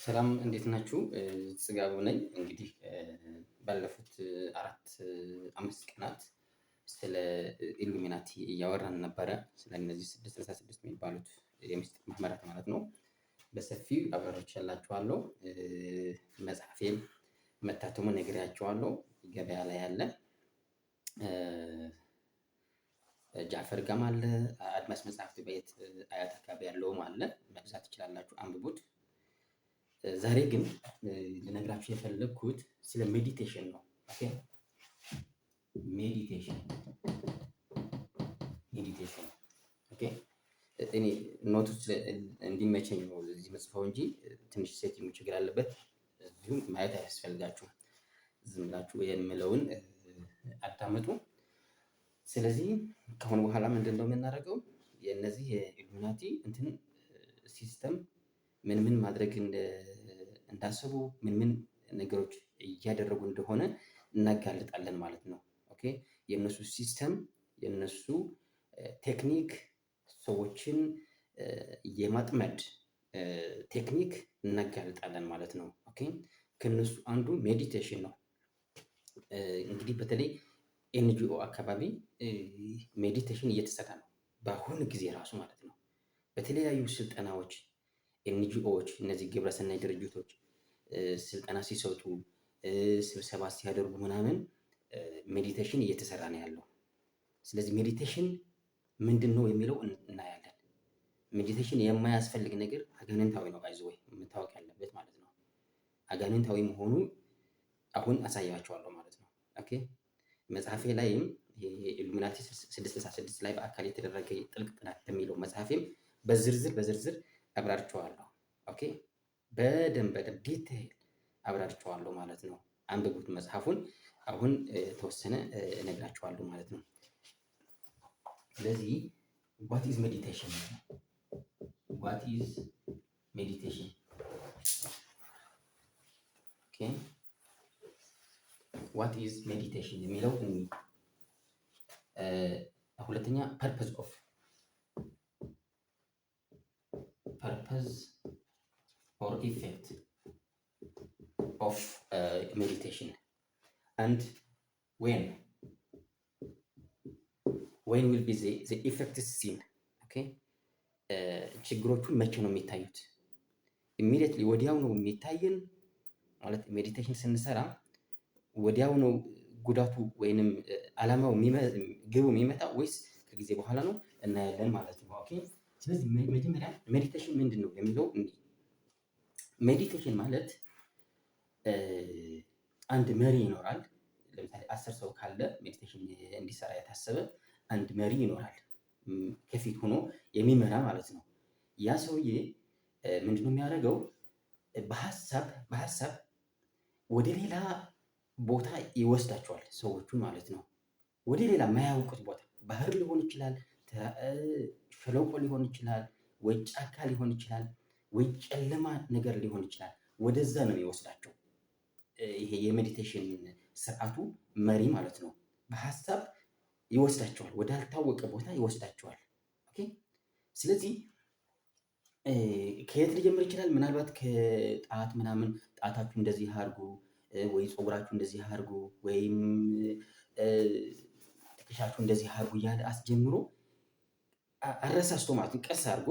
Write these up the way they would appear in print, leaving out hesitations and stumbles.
ሰላም እንዴት ናችሁ? ጽጋቡ ነኝ። እንግዲህ ባለፉት 4 5 ቀናት ስለ ኢሉሚናቲ እያወራን ነበረ። ስለ እነዚህ 666 የሚባሉት የምስጢር ማህበራት ማለት ነው። በሰፊው አብራርቼላችኋለሁ። መጽሐፌም መታተሙን ነግሬያችኋለሁ። ገበያ ላይ ያለ ጃፈር ጋም አለ፣ አድማስ መጽሐፍት ቤት አያት አካባቢ ያለውም አለ። መግዛት ትችላላችሁ፣ አንብቡት። ዛሬ ግን ልነግራችሁ የፈለግኩት ስለ meditation ነው። Okay, meditation, meditation። Okay, እኔ note ኡ እንዲመቸኝ ነው እዚህ መጽፈው እንጂ ትንሽ setting ችግር አለበት። እዚሁም ማየት አያስፈልጋችሁም። ዝም ብላችሁ የምለውን አዳምጡ። ስለዚህ ከአሁን በኋላ ምንድን ነው የምናደርገው? የእነዚህ የኢሉሚናቲ እንትን system ምን ምን ማድረግ እንዳሰቡ፣ ምን ምን ነገሮች እያደረጉ እንደሆነ እናጋልጣለን ማለት ነው። Okay, የእነሱ system፣ የእነሱ ቴክኒክ፣ ሰዎችን የማጥመድ ቴክኒክ እናጋልጣለን ማለት ነው። Okay, ከእነሱ አንዱ meditation ነው። እንግዲህ በተለይ NGO አካባቢ meditation እየተሰራ ነው በአሁኑ ጊዜ ራሱ ማለት ነው። በተለያዩ ስልጠናዎች NGO ዎች፣ እነዚህ ግብረሰናይ ድርጅቶች ስልጠና ሲሰጡ፣ ስብሰባ ሲያደርጉ ምናምን meditation እየተሰራ ነው ያለው። ስለዚህ meditation ምንድን ነው የሚለው እናያለን። Meditation የማያስፈልግ ነገር አጋንንታዊ ነው። By the way መታወቅ ያለበት ማለት ነው። አጋንንታዊ መሆኑ አሁን አሳያችኋለሁ ማለት ነው። Okay, መጽሐፌ ላይም ኢሉሚናቲ 666 ላይ በአካል የተደረገ ጥልቅ ጥናት በሚለው መጽሐፌም በዝርዝር በዝርዝር አብራርቸዋለሁ። Okay, በደንብ በደንብ detail አብራርቸዋለሁ ማለት ነው። አንብቡት መጽሐፉን። አሁን የተወሰነ እነግራችኋለሁ ማለት ነው። ስለዚህ what is meditation? What is meditation? Okay, what is meditation የሚለው፣ ሁለተኛ purpose or effect of meditation and when will be the effect seen? Okay, ችግሮቹ መቼ ነው የሚታዩት? Immediately ወዲያው ነው የሚታየን ማለት meditation ስንሰራ ወዲያው ነው ጉዳቱ ወይንም አላማው ግቡ የሚመጣው ወይስ ከጊዜ በኋላ ነው? እናያለን ማለት ነው። Okay, ስለዚህ መጀመሪያ meditation ምንድን ነው የሚለው። Meditation ማለት አንድ መሪ ይኖራል። ለምሳሌ 10 ሰው ካለ meditation እንዲሰራ የታሰበ አንድ መሪ ይኖራል። ከፊት ሆኖ የሚመራ ማለት ነው። ያ ሰውዬ ምንድነው የሚያደርገው? በሀሳብ በሀሳብ ወደ ሌላ ቦታ ይወስዳቸዋል ሰዎቹን ማለት ነው። ወደ ሌላ የማያውቁት ቦታ፣ ባህር ሊሆን ይችላል፣ ሸለቆ ሊሆን ይችላል፣ ወይ ጫካ ሊሆን ይችላል፣ ወይ ጨለማ ነገር ሊሆን ይችላል። ወደዛ ነው የሚወስዳቸው። ይሄ የ meditation ስርዓቱ መሪ ማለት ነው። በሀሳብ ይወስዳቸዋል፣ ወዳልታወቀ ቦታ ይወስዳቸዋል። Okay, ስለዚህ ከየት ሊጀምር ይችላል? ምናልባት ከጣት ምናምን፣ ጣታችሁ እንደዚህ አድርጉ፣ ወይ ፀጉራችሁ እንደዚህ አድርጉ፣ ወይም ትከሻችሁ እንደዚህ አድርጉ እያለ አስጀምሮ አረሳስቶ ማለት ነው፣ ቀስ አድርጎ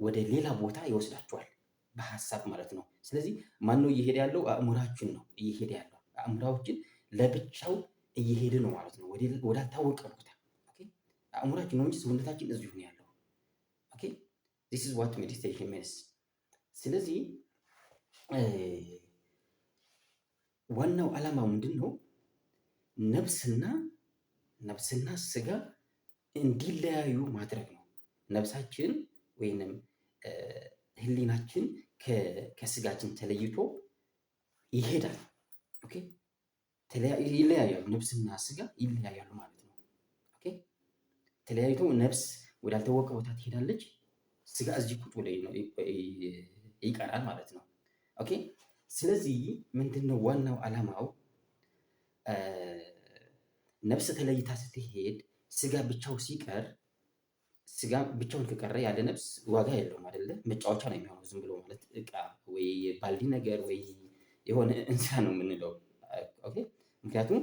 ወደ ሌላ ቦታ ይወስዳቸዋል በሀሳብ ማለት ነው። ስለዚህ ማነው እየሄደ ያለው? አእምሯችን ነው እየሄደ ያለው። አእምሯችን ለብቻው እየሄደ ነው ማለት ነው፣ ወዳልታወቀ ቦታ። አእምሯችን ነው እንጂ ሰውነታችን እዚሁ ነው ያለው። Okay, this is what meditation means። ስለዚህ ዋናው ዓላማው ምንድን ነው? ነፍስና ስጋ እንዲለያዩ ማድረግ ነው። ነፍሳችን ወይንም ህሊናችን ከስጋችን ተለይቶ ይሄዳል። Okay, ይለያያሉ። ነፍስና ስጋ ይለያያሉ ማለት ነው። Okay, ተለያይቶ ነፍስ ወዳልታወቀ ቦታ ትሄዳለች። ስጋ እዚህ ቁጭ ብሎ ይቀራል ማለት ነው። Okay, ስለዚህ ምንድነው ዋናው ዓላማው? ነፍስ ተለይታ ስትሄድ ስጋ ብቻው ሲቀር ስጋ ብቻውን ከቀረ ያለ ነፍስ ዋጋ የለውም አይደለ? መጫወቻ ነው የሚሆነው፣ ዝም ብሎ ማለት እቃ ወይ ባልዲ ነገር ወይ የሆነ እንስሳ ነው የምንለው። Okay፣ ምክንያቱም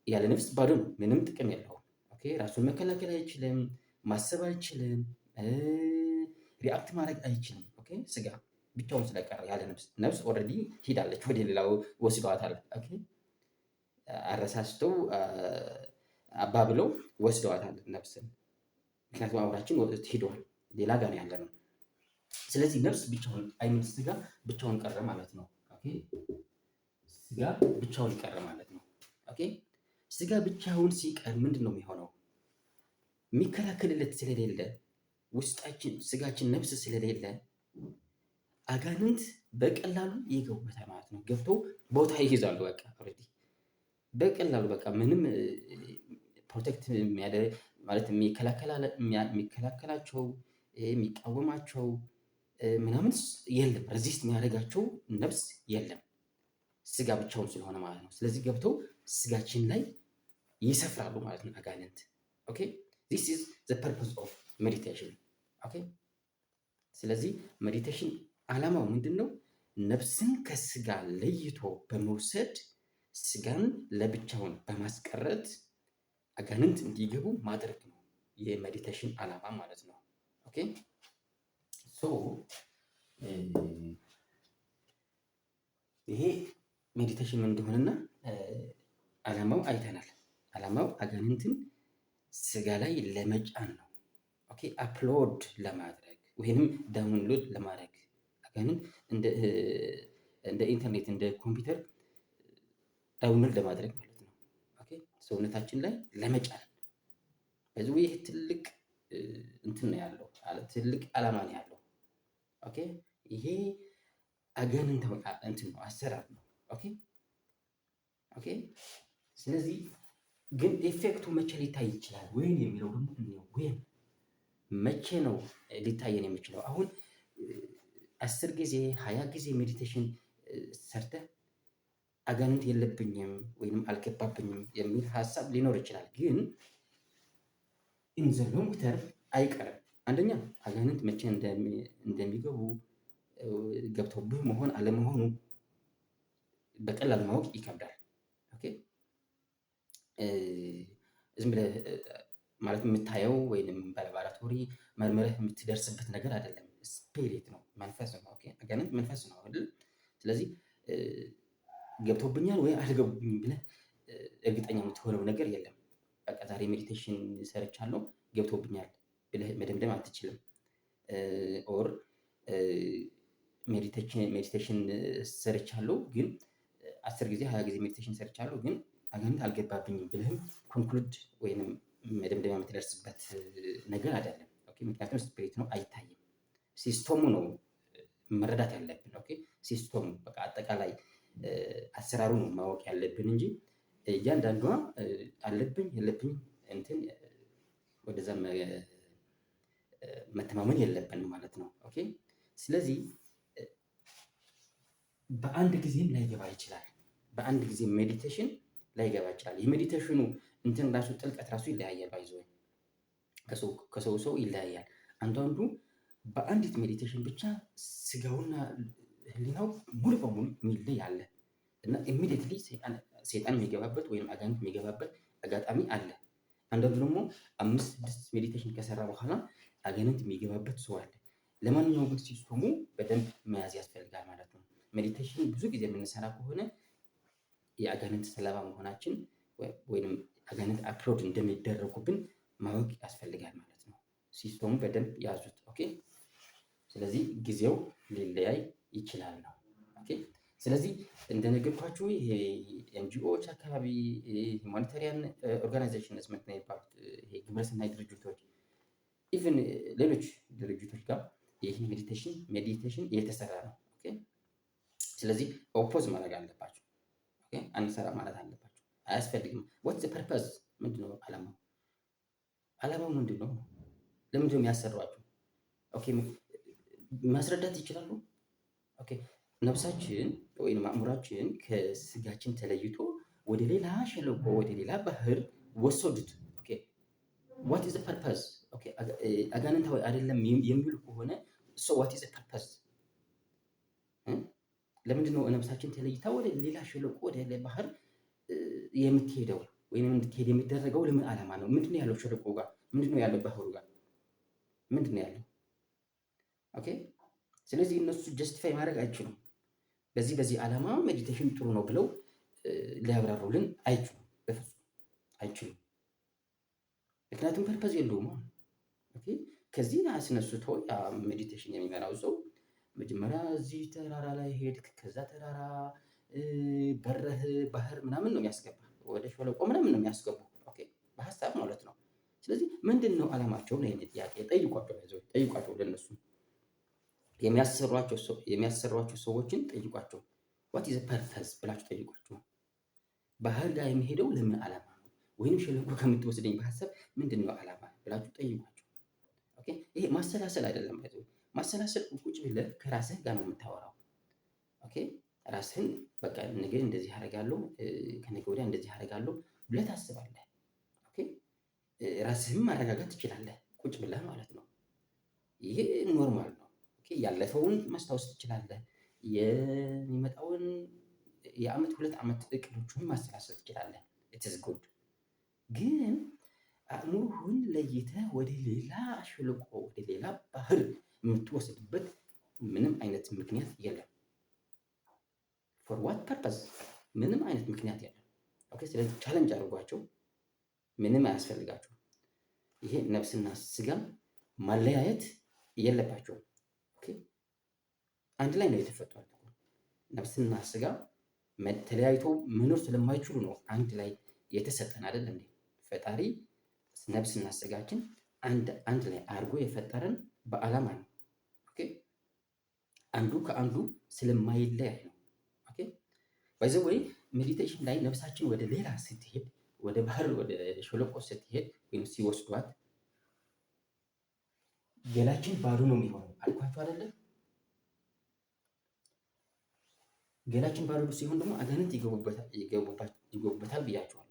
ያለ ነፍስ ባዶ ነው፣ ምንም ጥቅም የለውም። Okay፣ ራሱን መከላከል አይችልም፣ ማሰብ አይችልም፣ react ማድረግ አይችልም። Okay፣ ስጋ ብቻውን ስለቀረ ያለ ነፍስ፣ ነፍስ already ሂዳለች፣ ወደ ሌላው ወስደዋታል። Okay፣ አረሳስተው አባብለው ወስደዋታል ነፍስን። ምክንያቱም አእምሯችን ሂደዋል፣ ሌላ ጋር ያለ ነው። ስለዚህ ነፍስ ብቻውን፣ I mean ስጋ ብቻውን ቀረ ማለት ነው። Okay፣ ስጋ ብቻውን ቀረ ማለት ነው። Okay፣ ስጋ ብቻውን ሲቀር ምንድን ነው የሚሆነው? የሚከላከልለት ስለሌለ፣ ውስጣችን ስጋችን ነፍስ ስለሌለ አጋንንት በቀላሉ ይገቡበታል ማለት ነው። ገብተው ቦታ ይይዛሉ። በቃ already በቀላሉ በቃ ምንም protect የሚያደርግ፣ ማለት የሚከላከላቸው፣ የሚቃወማቸው ምናምን የለም። Resist የሚያደርጋቸው ነፍስ የለም። ስጋ ብቻውን ስለሆነ ማለት ነው። ስለዚህ ገብተው ስጋችን ላይ ይሰፍራሉ ማለት ነው አጋንንት። Okay, this is the purpose of meditation። Okay፣ ስለዚህ meditation ዓላማው ምንድን ነው? ነፍስን ከስጋ ለይቶ በመውሰድ ስጋን ለብቻውን በማስቀረት አጋንንት እንዲገቡ ማድረግ ነው የ meditation ዓላማ ማለት ነው። Okay, so ይሄ meditation ምን እንደሆነና ዓላማው አይተናል። ዓላማው አጋንንትን ስጋ ላይ ለመጫን ነው። Okay፣ upload ለማድረግ ወይንም download ለማድረግ፣ አጋንንት እንደ ኢንተርኔት፣ እንደ ኮምፒውተር download ለማድረግ ማለት ነው። Okay፣ ሰውነታችን ላይ ለመጫን። በዚህ ይህ ትልቅ እንትን ነው ያለው፣ ትልቅ ዓላማ ነው ያለው። Okay፣ ይሄ አጋንንታዊ እንትን ነው፣ አሰራር ነው። Okay፣ ስለዚህ ግን effect ኡ መቼ ሊታይ ይችላል ወይን የሚለው ደግሞ እንየው። ወይም መቼ ነው ሊታየን የሚችለው? አሁን 10 ጊዜ፣ 20 ጊዜ meditation ሰርተህ አጋንንት የለብኝም ወይም አልገባብኝም የሚል ሀሳብ ሊኖር ይችላል። ግን in the long term አይቀርም። አንደኛ አጋንንት መቼ እንደሚገቡ፣ ገብተውብህ መሆን አለመሆኑ በቀላሉ ማወቅ ይከብዳል። Okay፣ ዝም ብለህ ማለት የምታየው ወይንም በላቦራቶሪ መርምረህ የምትደርስበት ነገር አይደለም። Spirit ነው፣ መንፈስ ነው። Okay፣ አጋንንት መንፈስ ነው አይደል? ስለዚህ ገብቶብኛል ወይ አልገቡብኝም ብለህ እርግጠኛ የምትሆነው ነገር የለም። በቃ ዛሬ meditation ሰርቻለሁ፣ ገብቶብኛል ብለህ መደምደም አትችልም። Or meditation ሰርቻለሁ ግን፣ 10 ጊዜ፣ 20 ጊዜ meditation ሰርቻለሁ ግን አጋንንት አልገባብኝም ብለህም conclude ወይንም መደምደሚያ የምትደርስበት ነገር አይደለም። Okay፣ ምክንያቱም spirit ነው፣ አይታይም። System ኡ ነው መረዳት ያለብን። Okay፣ system ኡ በቃ አጠቃላይ አሰራሩ ነው ማወቅ ያለብን እንጂ እያንዳንዷ አለብኝ የለብኝ እንትን ወደዛ መተማመን የለብንም ማለት ነው። Okay፣ ስለዚህ በአንድ ጊዜም ላይገባ ይችላል። በአንድ ጊዜ meditation ላይገባ ይችላል። የ meditation ኑ እንትን ራሱ ጥልቀት ራሱ ይለያያል። By the way ከሰው ሰው ይለያያል። አንዳንዱ በአንዲት meditation ብቻ ስጋውና ህሊናው ሙሉ በሙሉ የሚለይ አለ እና immediately ሰይጣን የሚገባበት ወይም አጋንንት የሚገባበት አጋጣሚ አለ። አንዳንዱ ደግሞ አምስት ስድስት meditation ከሰራ በኋላ አጋንንት የሚገባበት ሰው አለ። ለማንኛውም ግን system ኡ በደንብ መያዝ ያስፈልጋል ማለት ነው። Meditation ብዙ ጊዜ የምንሰራ ከሆነ የአጋንንት ሰለባ መሆናችን ወይም አጋንንት upload እንደሚደረጉብን ማወቅ ያስፈልጋል ማለት ነው። System ኡ በደንብ ያዙት። Okay፣ ስለዚህ ጊዜው ሊለያይ ይችላል ነው። Okay፣ ስለዚህ እንደነገርኳችሁ ይሄ NGO ዎች አካባቢ፣ humanitarian organizations ምንድን ነው የሚባሉት፣ ይሄ ግብረሰናይ ድርጅቶች፣ even ሌሎች ድርጅቶች ጋር ይህ meditation እየተሰራ ነው። Okay፣ ስለዚህ oppose ማድረግ አለባቸው። Okay፣ አንሰራ ማለት አለባቸው። አያስፈልግም። What's the purpose? ምንድን ነው አላማው? አላማው ምንድን ነው? ለምንድን ነው የሚያሰሯቸው? Okay፣ ማስረዳት ይችላሉ። Okay፣ ነፍሳችን ወይም አእምሯችን ከስጋችን ተለይቶ ወደ ሌላ ሸለቆ፣ ወደ ሌላ ባህር ወሰዱት። Okay, what is the purpose? Okay። Okay፣ አጋንንታዊ አይደለም የሚሉ ከሆነ so what is purpose? ለምንድን ነው ነፍሳችን ተለይታ ወደ ሌላ ሸለቆ፣ ወደ ባህር የምትሄደው ወይም እንድትሄድ የሚደረገው ለምን ዓላማ ነው? ምንድን ነው ያለው ሸለቆ ጋር? ምንድን ነው ያለው ባህሩ ጋር? ምንድን ነው ያለው? Okay፣ ስለዚህ እነሱ justify ማድረግ አይችሉም። በዚህ በዚህ ዓላማ meditation ጥሩ ነው ብለው ሊያብራሩልን አይችሉም፣ በፍጹም አይችሉም። ምክንያቱም purpose የለውም። Okay፣ ከዚህ አስነስቶ meditation የሚመራው ሰው መጀመሪያ እዚህ ተራራ ላይ ሄድክ፣ ከዛ ተራራ በረህ ባህር ምናምን ነው የሚያስገባ፣ ወደ ሸለቆ ምናምን ነው የሚያስገቡ። Okay፣ በሀሳብ ማለት ነው። ስለዚህ ምንድን ነው ዓላማቸው ነው የኔ ጥያቄ። ጠይቋቸው፣ ጠይቋቸው፣ ለነሱ የሚያሰሯቸው ሰዎችን ጠይቋቸው። "What is purpose?" ብላችሁ ጠይቋቸው። ባህር ጋር የሚሄደው ለምን ዓላማ ነው? ወይንም ሸለቆ ከምትወስደኝ በሀሳብ ምንድን ነው ዓላማ ብላችሁ ጠይቋቸው። Okay፣ ይሄ ማሰላሰል አይደለም። ማሰላሰል ቁጭ ብለህ ከራስህ ጋር ነው የምታወራው። Okay፣ ራስህን በቃ ነገ እንደዚህ አደርጋለሁ፣ ከነገ ወዲያ እንደዚህ አደርጋለሁ ብለህ ታስባለህ። Okay፣ ራስህን ማረጋጋት ትችላለህ ቁጭ ብለህ ማለት ነው። ይሄ normal ነው። Okay፣ ያለፈውን ማስታወስ ትችላለህ። የሚመጣውን የአመት 2 ዓመት እቅዶችን ማሰላሰል ትችላለህ። It's good። ግን አእምሮህን ለይተህ ወደ ሌላ ሸለቆ፣ ወደ ሌላ ባህር የምትወስድበት ምንም አይነት ምክንያት የለም። For what purpose? ምንም አይነት ምክንያት የለም። Okay፣ ስለዚህ challenge አድርጓቸው። ምንም አያስፈልጋቸውም። ይሄ ነፍስና ስጋ ማለያየት የለባቸውም። Okay፣ አንድ ላይ ነው የተፈጠሩት። ነፍስና ስጋ ተለያይቶ መኖር ስለማይችሉ ነው አንድ ላይ የተሰጠን፣ አይደል እንዴ? ፈጣሪ ነፍስና ስጋችን አንድ ላይ አድርጎ የፈጠረን በዓላማ ነው። Okay፣ አንዱ ከአንዱ ስለማይለያይ ነው። Okay፣ by the way meditation ላይ ነፍሳችን ወደ ሌላ ስትሄድ፣ ወደ ባህር፣ ወደ ሸለቆ ስትሄድ ወይም ሲወስዷት ገላችን ባዶ ነው የሚሆነው። አልኳችሁ አይደለም? ገላችን ባዶ ሲሆን ደግሞ አጋንንት ይገቡበታል ብያችኋለሁ።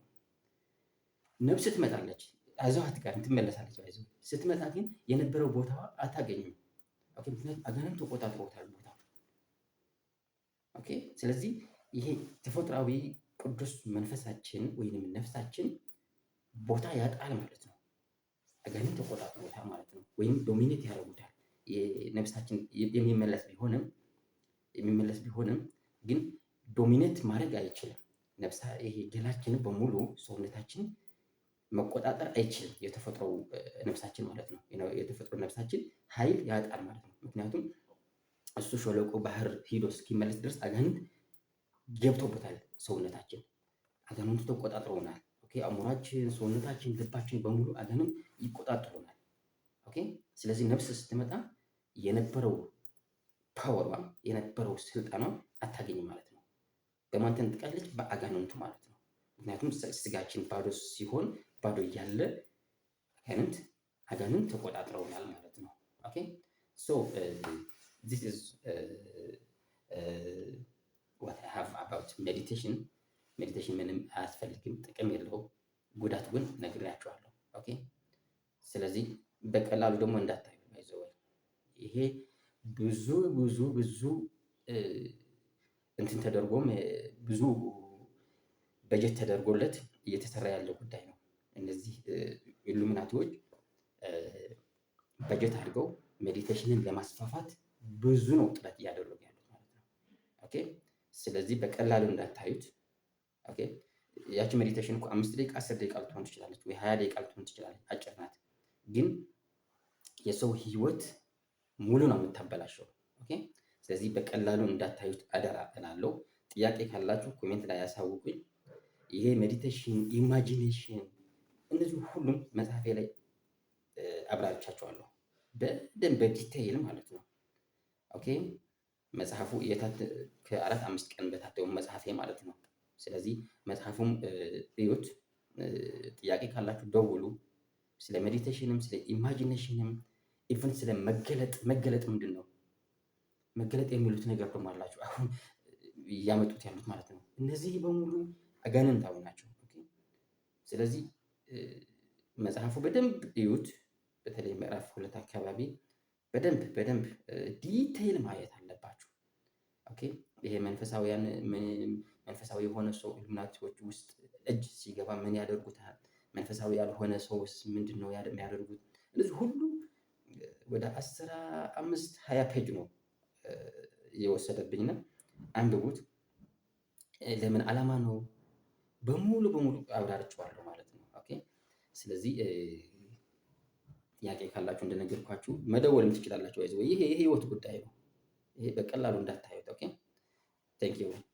ነፍስ ትመጣለች፣ አይዞህ አትቀርም፣ ትመለሳለች። አይዞህ ስትመጣ ግን የነበረው ቦታዋ አታገኝም። Okay፣ ምክንያቱም አጋንንት ተቆጣጥሮታል ቦታ። Okay፣ ስለዚህ ይሄ ተፈጥሯዊ ቅዱስ መንፈሳችን ወይንም ነፍሳችን ቦታ ያጣል ማለት ነው። አጋንንት ተቆጣጥሮታል ማለት ነው፣ ወይም dominate ያደርጉታል። ነፍሳችን የሚመለስ ቢሆንም ግን dominate ማድረግ አይችልም። ነፍሳ ይሄ ገላችን በሙሉ ሰውነታችን መቆጣጠር አይችልም። የተፈጥሮ ነፍሳችን ማለት ነው። የተፈጥሮ ነፍሳችን ኃይል ያጣል ማለት ነው። ምክንያቱም እሱ ሸለቆ ባህር ሂዶ እስኪመለስ ድረስ አጋንንት ገብቶበታል ሰውነታችን። አጋንንቱ ተቆጣጥሮናል። Okay፣ አእምሯችን፣ ሰውነታችን፣ ልባችን በሙሉ አጋንንት ይቆጣጠሩናል። Okay፣ ስለዚህ ነፍስ ስትመጣ የነበረው power ሯ፣ የነበረው ስልጣኗ አታገኝም ማለት ነው። በማን ትነጠቃለች? በአጋንንቱ ማለት ነው። ምክንያቱም ስጋችን ባዶ ሲሆን፣ ባዶ እያለ አጋንንት ተቆጣጥረውናል ማለት ነው። Okay, so this is what I have about meditation። Meditation ምንም አያስፈልግም፣ ጥቅም የለውም። ጉዳት ግን ነግሬያችኋለሁ። Okay፣ ስለዚህ በቀላሉ ደግሞ እንዳታዩ፣ by the way ይሄ ብዙ ብዙ ብዙ እንትን ተደርጎም፣ ብዙ በጀት ተደርጎለት እየተሰራ ያለ ጉዳይ ነው። እነዚህ ኢሉሚናቲዎች በጀት አድርገው meditation ን ለማስፋፋት ብዙ ነው ጥረት እያደረጉ ያሉት ማለት ነው። Okay፣ ስለዚህ በቀላሉ እንዳታዩት። Okay፣ ያቺ meditation እኮ 5 ደቂቃ፣ 10 ደቂቃ ልትሆን ትችላለች፣ ወይ 20 ደቂቃ ልትሆን ትችላለች። አጭር ናት፣ ግን የሰው ህይወት ሙሉ ነው የምታበላሸው። Okay፣ ስለዚህ በቀላሉ እንዳታዩት አደራ እላለሁ። ጥያቄ ካላችሁ comment ላይ ያሳውቁኝ። ይሄ meditation፣ imagination እነዚህ ሁሉም መጽሐፌ ላይ አብራርቻቸዋለሁ በደንብ በ detail ማለት ነው። Okay፣ መጽሐፉ ከ4 5 ቀን በታተመው መጽሐፌ ማለት ነው። ስለዚህ መጽሐፉም እዩት። ጥያቄ ካላችሁ ደውሉ። ስለ meditation ም ስለ imagination ም even ስለ መገለጥ፣ መገለጥ ምንድን ነው? መገለጥ የሚሉት ነገር ደግሞ አላቸው አሁን እያመጡት ያሉት ማለት ነው። እነዚህ በሙሉ አጋንንታዊ ናቸው። ስለዚህ መጽሐፉ በደንብ እዩት። በተለይ ምዕራፍ 2 አካባቢ በደንብ በደንብ detail ማየት አለባችሁ። Okay፣ ይሄ መንፈሳዊ የሆነ ሰው ኢሉሚናቲዎች ውስጥ እጅ ሲገባ ምን ያደርጉታል? መንፈሳዊ ያልሆነ ሰውስ ምንድን ነው የሚያደርጉት? እነዚህ ሁሉ ወደ 15 20 page ነው የወሰደብኝና አንብቡት። ለምን ዓላማ ነው በሙሉ በሙሉ አብራርቼዋለሁ ማለት ነው። Okay፣ ስለዚህ ጥያቄ ካላችሁ እንደነገርኳችሁ መደወልም ትችላላችሁ። ይሄ የህይወት ጉዳይ ነው። ይሄ በቀላሉ እንዳታዩት። Okay, thank you.